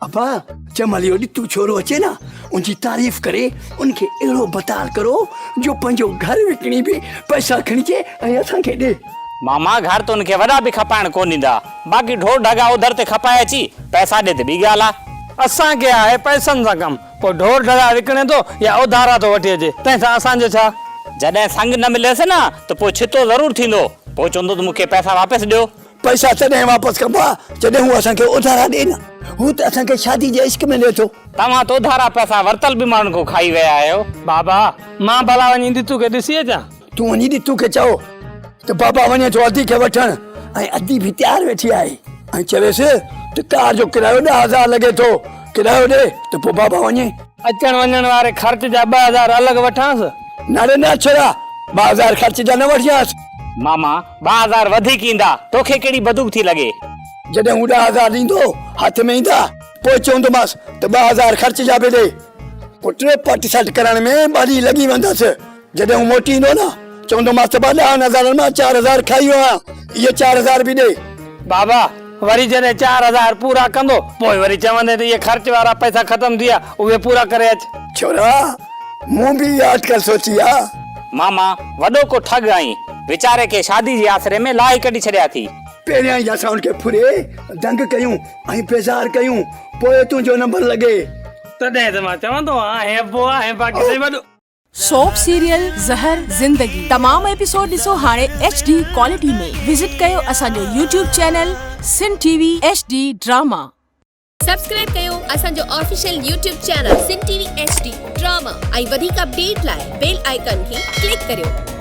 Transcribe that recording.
ابا جنهن مهل اهو ڏتو ڇورو اچي نه ان جي تعريف ڪري ان کي اهڙو بتال ڪرو جو پنهنجو گهر وڪڻي به پئسا کڻي اچي ۽ اسان کي ڏي. ماما گهر ته ان کي وڏا به کپائڻ ڪونه ڏيندا باقي ڍور ڍڳا اوڌر تي کپائي اچي پئسا ڏي ته ٻي ڳالهه آ. اسان کي آهي پئسن سان ڪم پوء ڍور ڍڳا وڪڻي ٿو يا اوڌارا ٿو وٺي اچي تنهن سان اسان جو ڇا؟ جڏهن سڱ نه مليس نه ته پوء ڇتو ضرور ٿيندو پوء چوندو ته مون کي پئسا واپس ڏيو. پئسا تڏهن واپس ڪبا جڏهن هو اسان کي اڌارا ڏئي نه. هو ته اسان کي شادي جي عشق ۾ ڏئي ٿو. توهان ته اڌارا پئسا ورتل به ماڻهن کان کائي ويا آهيو. بابا، مان ڀلا وڃي ڏتو کي ڏسي اچان. تون وڃي ڏتو کي چئو ته بابا وڃي ٿو ادي کي وٺڻ ۽ ادي به تيار ويٺي آهي ۽ چويس ته ڪار جو ڪرايو 10,000 لڳي ٿو، ڪرايو ڏي ته پوء بابا وڃي. اچڻ وڃڻ واري خرچ جا 2000 الڳ وٺانس؟ نه ري نه ڇڙا، 2000 خرچ جا نه وٺجانس. ماما، 2000 وڌيڪ ايندا، توکي ڪهڙي بدوب ٿي لڳي؟ جڏهن هو 10,000 ڏيندو، هٿ ۾ ايندا، پوء چوندومانس ته 2000 خرچ جا به ڏي. پٽ، پٽ سٽ ڪرڻ ۾ ٻه ڏينهن لڳي ويندس. جڏهن هو موٽي ايندو نه، چوندومانس ته ڀا ڏهن هزارن مان 4000 کائي ويو آهيان، اهي 4000 به ڏي. بابا، وري جڏهن 4000 پورا ڪندو، پوء وري چوندين ته اهي خرچ وارا پئسا ختم ٿي ويا، اهي پورا ڪري اچ. ڇورا، مون به اها اٽڪل سوچي آ. ماما، وڏو ڪو ٺڳ آهين. ويچاري کي شادي جي آسري ۾ لاهي ڪڍي ڇڏيا ٿي. پهريان ئي اسان ان کي ڦري دنگ ڪيون ۽ بيزار ڪيون، پوء تنهنجو نمبر لڳي. تڏهن ته مان چوندو آهيان، هي ابو آ، هي باقي سائين وڏو. سوپ سيريل زهر زندگي تمام ايپيسوڊ ڏسو هاڻي ايڇ ڊي ڪوالٽي ۾ وزٽ ڪيو اسان جو YouTube channel Sindh T V H D drama. Subscribe ڪيو اسان جو official YouTube channel Sindh T V H D drama ۽ وڌيڪ اپڊيٽ لاء بيل آئيڪان کي ڪلڪ ڪريو.